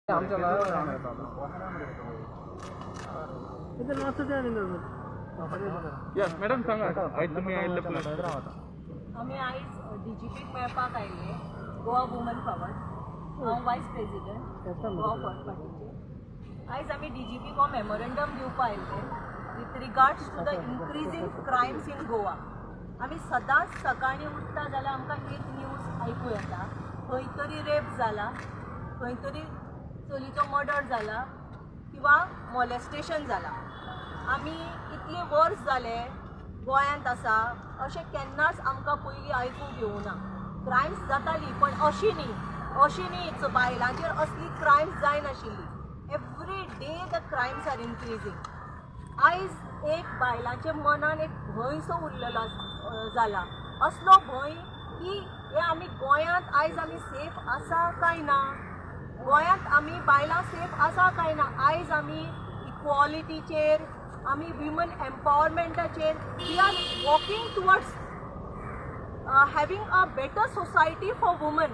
Madam सांगा, आयज तुमी आयिल्ले? आमी आयज डीजीपीक मेळपाक आयिल्ले गोवा वुमन फॉरवर्ड. हांव वायस प्रेसिडेंट गोवा फॉरवर्ड पार्टीचे. आयज आमी डीजीपीक हो मेमोरेंडम दिवपाक आयिल्ले with regards to the increasing crimes in Goa. आमी सदांच सकाळीं उठ्ठा जाल्यार आमकां एक न्यूज आयकूं येता, खंय तरी रेप जाला, खंय तरी चलीचो मर्डर जाला किंवा मॉलेस्टेशन जाला. आमी इतले वर्स जाले गोंयांत आसा, अशें केन्नाच आमकां पयलीं आयकूंक येवना. क्रायम्स जाताली पण अशी न्ही, अशी न्ही बायलांचेर असली crimes जायनाशिल्ली. Every day the crimes are increasing. आयज एक बायलांच्या मनान एक भंयसो उरलेलो जाला, असलो भंय की हे आमी गोंयांत आयज आमी सेफ आसा काय ना, गोंयांत आमी बायलां सेफ आसा काय ना. आयज आमी इक्वॉलिटीचेर, आमी women एम्पावरमेंटाचेर, we are walking towards having a better society for woman,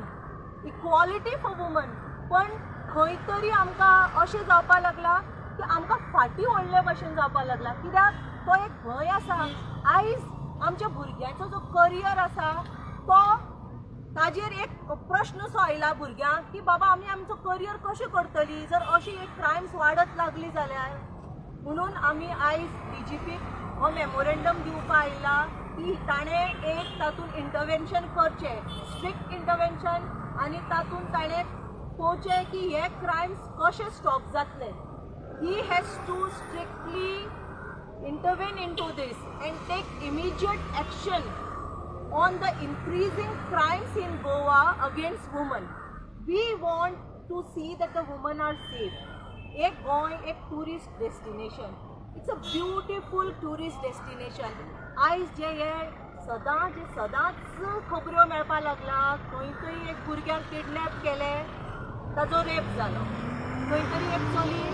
equality for woman. पण खंय तरी आमकां अशें जावपाक लागलां की आमकां फाटीं ओडले भशेन जावपाक लागला, कित्याक तो एक भंय आसा. आयज आमच्या भुरग्यांचो जो करियर आसा तो ताजेर एक प्रश्न सो आयला भुरग्यांक की बाबा आमी आमचो करियर कशें करतली जर अशी एक क्रायम्स वाडत लागली जाल्यार. म्हणून आमी आयज डीजीपीक हो मेमोरेंडम दिवपाक आयला की ताणें एक तातूंत इंटरवेन्शन करचें, स्ट्रिक्ट इंटरवेन्शन, आनी तातूंत ताणें पळोवचें की हे क्रायम्स कशे स्टॉप जातले. He has to strictly intervene into this and take immediate action on the increasing crimes in Goa against women. We want to see that the women are safe. एक गोंय एक tourist destination, it's a beautiful tourist destination. आयज जे हे सदां जे सदांच खबऱ्यो मेळपाक लागला, खंय तरी एक भुरग्यांक किडनॅप केलें ताजो रेप जालो, खंय तरी एक चली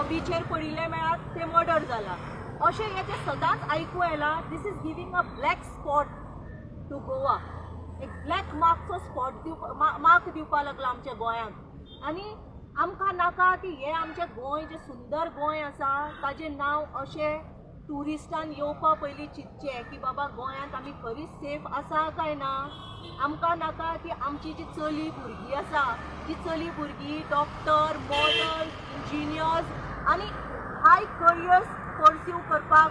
बिचेर पडिल्लें मेळात तें मर्डर जाला, अशें हें जें सदांच आयकूं येलां. This is giving a black spot to Goa. एक ब्लॅक मार्कचो स्पॉट मार्क दिवपाक लागला आमच्या गोंयांत. आनी आमकां नाका की हें आमचें गोंय जें सुंदर गोंय आसा ताजें नांव अशें ट्युरिस्टान येवपा पयलीं चिंतचें की बाबा गोंयांत आमी खरीच सेफ आसा काय ना. आमकां नाका की आमची जी चली भुरगीं आसा ती चली भुरगीं डॉक्टर, मॉडल्स, इंजिनियर्स आनी हाय करियर्स पर्स्यू करपाक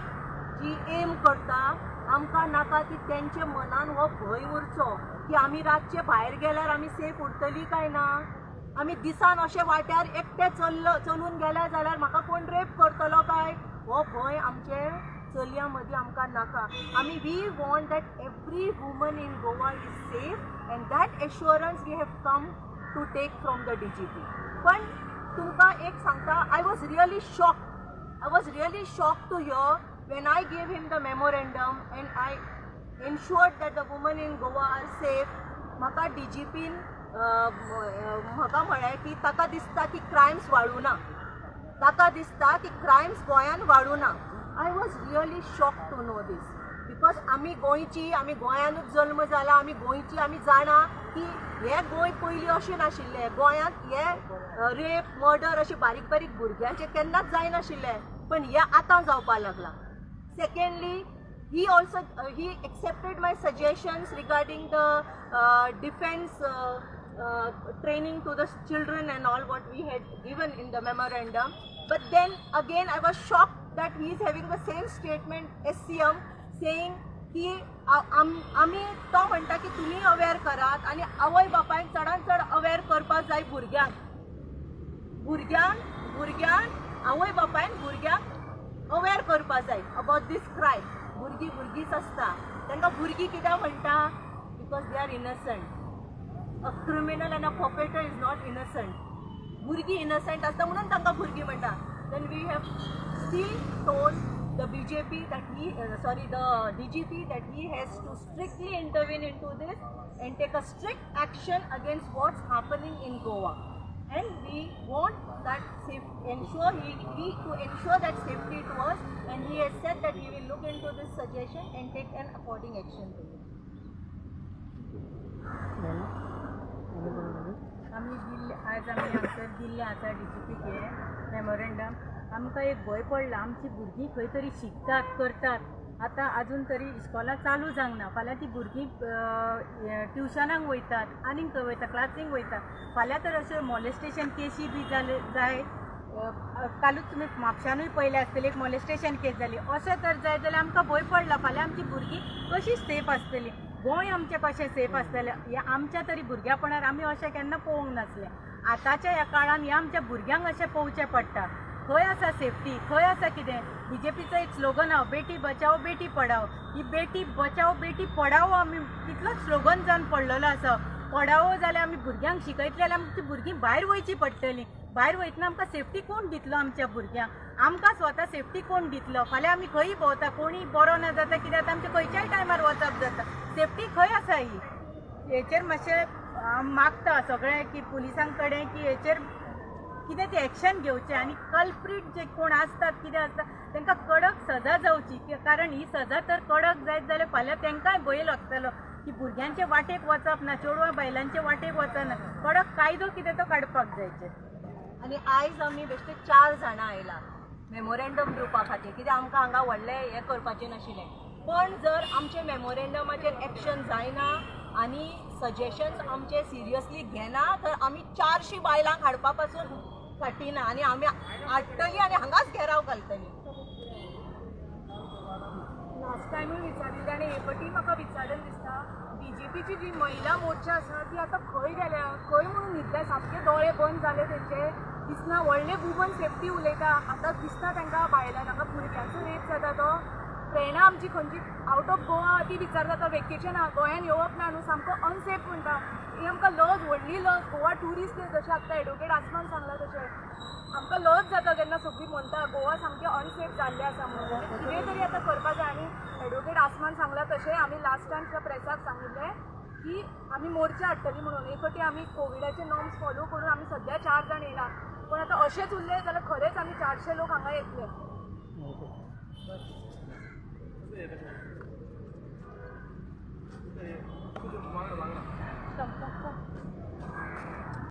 जी एम करता, आमकां नाका की तेंच्या मनान हो भंय उरचो की आमी रातचे भायर गेल्यार आमी सेफ उरतली काय ना, आमी दिसान अशें वाट्यार एकटे चलून गेल्या जाल्यार म्हाका कोण रेप करतलो काय, हो भंय आमचे चलयां मदीं आमकां नाका. आमी we want that every woman in Goa is safe and that assurance we have come to take from the DGP. पण तुमकां एक सांगता, I was really shocked, I was really shocked to hear when I gave him the memorandum and I ensured that the women in Goa are safe. म्हाका DIGIPIN म्हाका म्हळें की ताका दिसता की क्रायम्स वाडूना, ताका दिसता की क्रायम्स गोंयांत वाडूना. I was really shocked to know this because आमी गोंयची, आमी गोंयांतूच जल्म जाला, आमी गोंयची, आमी जाणा की हें गोंय पयलीं अशें नाशिल्लें. गोंयांत हे रेप, मर्डर अशें बारीक बारीक भुरग्यांचें केन्नाच जायनाशिल्लें, पण हे आतां जावपाक लागलां. Secondly, he also he accepted my suggestions regarding the defense training to the children and all what we had given in the memorandum. But then again I was shocked that he is having the same statement as CM saying की आमी तो म्हणटा की तुमी अवेर करात आनी आवय बापायक चडान चड अवेर करपाक जाय भुरग्यांक, भुरग्यांक भुरग्यांक आवय बापायन भुरग्यांक अवेर करपाक जाय अबाउट these crime. भुरगीं भुरगींच आसता, तांकां भुरगीं कित्याक म्हणटा, because they are innocent. A criminal and a perpetrator is not innocent. भुरगीं इनसंट आसता म्हणून तांकां भुरगीं म्हणटा. Then we have still told the BJP that he sorry the DGP that he has to strictly intervene into this and take a strict action against what's happening in Goa. And we want that safe, ensure he to ensure that safety to us, and he has said that he will look into this suggestion and take an according action to it. आमी दिल्ले आयज आमी हांगसर दिल्लें आसा डीजीपीक हें memorandum. आमकां एक भंय पडला, आमची भुरगीं खंय तरी शिकतात करतात, आतां आजून तरी इस्कॉलां चालू जावंक ना. फाल्यां ती भुरगीं ट्युशनाक वयतात, आनीक खंय वयता, क्लासींक वयता. फाल्यां तर अश्यो मॉलेस्टेशन केशी बी जाले जाय. कालूच तुमी म्हापशानूय पळयलें आसतलें, एक मॉलेस्टेशन केस जाली. अशें तर जायत जाल्यार आमकां भंय पडला, फाल्यां आमची भुरगीं कशी सेफ आसतली, गोंय आमचें कशें सेफ आसतलें. हें आमच्या तरी भुरग्यापणार आमी अशें केन्ना पळोवंक नासलें. आतांच्या ह्या काळान ह्या आमच्या भुरग्यांक अशें पळोवचें पडटा. खंय आसा सेफ्टी, खंय आसा कितें? बीजेपीचो एक स्लोगन आहा, बेटी बचाओ बेटी पढाओ. ही बेटी बचाओ बेटी पढाओ आमी कितलोच स्लोगन जावन पडलेलो आसा. पढाओ जाल्यार आमी भुरग्यांक शिकयतले जाल्यार आमची भुरगीं भायर वयची पडटलीं. भायर वयतना आमकां सेफ्टी कोण दितलो? आमच्या भुरग्यांक, आमकां स्वता सेफ्टी कोण दितलो? फाल्यां आमी खंयी भोंवता, कोणीय बरो ना जाता कितें जाता, आमचें खंयच्याय टायमार वचप जाता. सेफ्टी खंय आसा ही? हेचेर मातशें मागता सगळें की पुलिसां कडेन की हेचेर कितें तें एक्शन घेवचें आनी कल्प्रीट जे कोण आसतात कितें आसता तांकां कडक सजा जावची. कारण ही सजा तर कडक जायत जाल्यार फाल्यां तांकांय भंय लागतलो की भुरग्यांचे वाटेक वचप ना, चेडवां बायलांचे वाटेक वचना. कडक कायदो कितें तो काडपाक जायचे. आनी आयज आमी बेश्टे 4 जाणां आयला मेमोरेंडम दिवपा खातीर, कित्याक आमकां हांगा व्हडलें हें करपाचें नाशिल्लें. पण जर आमचे मेमोरेंडमाचेर एक्शन जायना आनी सजेशन्स आमचे सिरियसली घेना तर आमी 400 बायलांक हाडपा पासून फाटीना आनी आमी हाडटली आनी हांगाच घेराव घालतली. लास्ट टायमूय विचारिल्लें आनी हे पटी म्हाका विचारून दिसता, बीजेपीची जी महिला मोर्चा आसा ती आतां खंय गेल्या, खंय म्हणून न्हिदल्या? सामके दोळे बंद जाले तेंचे, दिसना. व्हडले वुमन सेफ्टी उलयता, आतां दिसता तांकां बायलां हांगा भुरग्यांचो रेप जाता. तो फ्रेंडां आमची खंयची आवट ऑफ गोवा ती विचारता, तो वेकेशनाक गोंयान येवप ना न्हू, सामको अनसेफ म्हणटा. ही आमकां लज, व्हडली लज. गोवा ट्युरिस्ट प्लेस, जशें आतां एडवोकेट आसमान सांगलां तशें आमकां लज जाता जेन्ना सगळीं म्हणटा गोवा सामकें अनसेफ जाल्लें आसा म्हणून. कितें तरी आतां करपा जाय. आनी एडवोकेट आसमान सांगलां तशें आमी लास्ट टायम सुद्दां प्रेसाक सांगिल्लें की आमी मोर्चा हाडटली म्हणून. एक फावटी आमी कोविडाचे नॉर्म्स फॉलो करून आमी सद्या 4 जाण येयला, पण आतां अशेंच उरलें जाल्यार खरेंच आमी 400 लोक हांगा येतले.